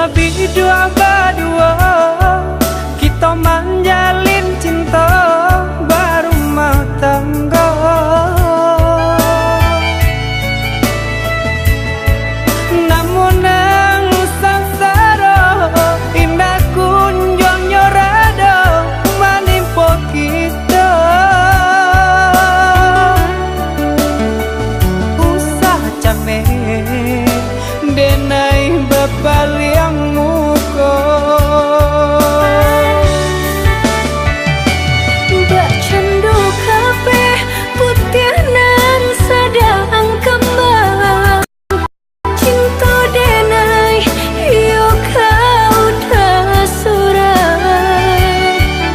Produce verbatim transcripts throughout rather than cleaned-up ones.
Hiduik baduo, kito manjalin cinto barumah tanggo. Namun nan sansaro, indak kunjuang nyo rado manimpo kito. Usah cameh, denai bapaliang muko. Bak cando kapeh putiah nan sadang kambang, cinto denai iyo ka udah surang.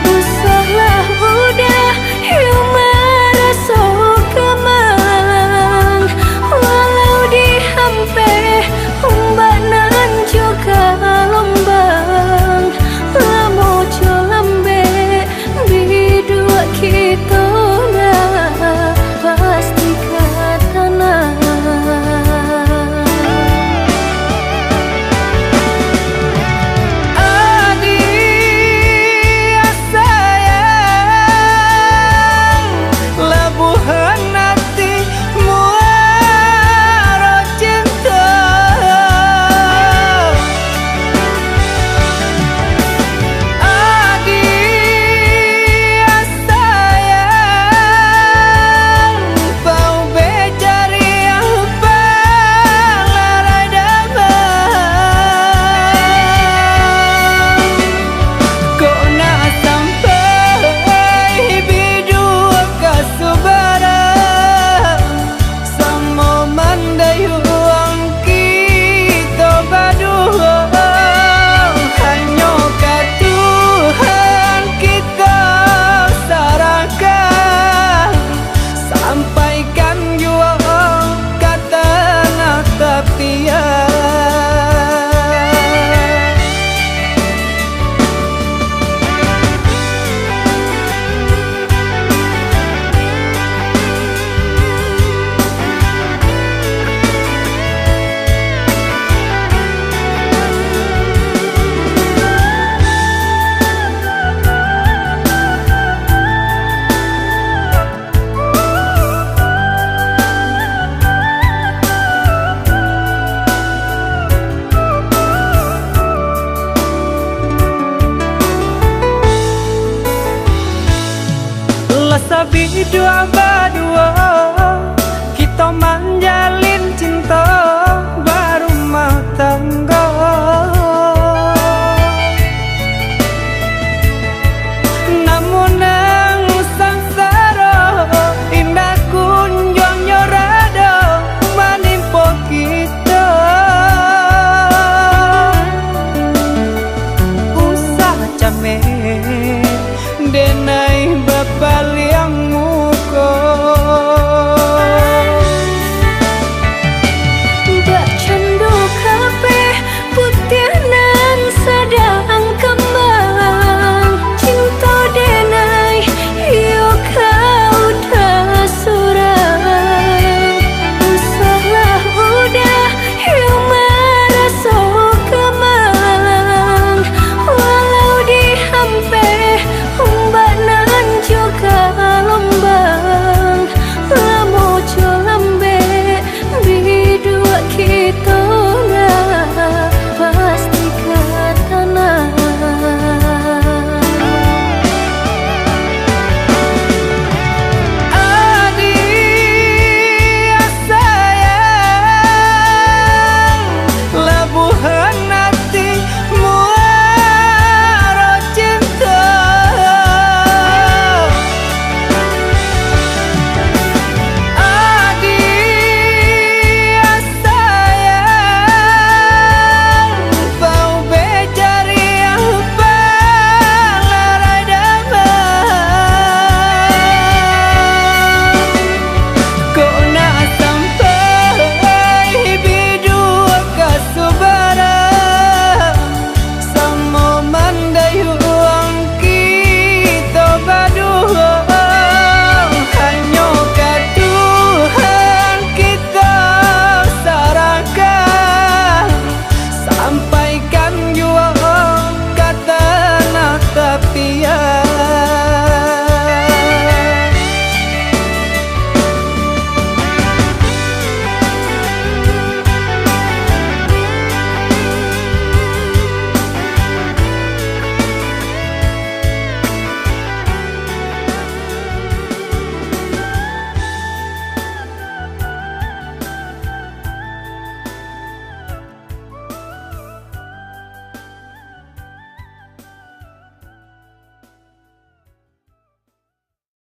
Usahlah udah iyo maraso gamang. Walau diampeh ombak nan jo galombang, lamo jo lambek biduik kito lah pasti ka tanang. Adiak sayang, labuahan ati muaro cinto. Adiak sayang, paubek cariah palarai damang. Kok nak sampai biduik ka subarang, samo mandayuang kito baduo. Hanyo ka Tuhan kito sarahkan, sampaikan juo ka tanah tapian. Lah sabiduak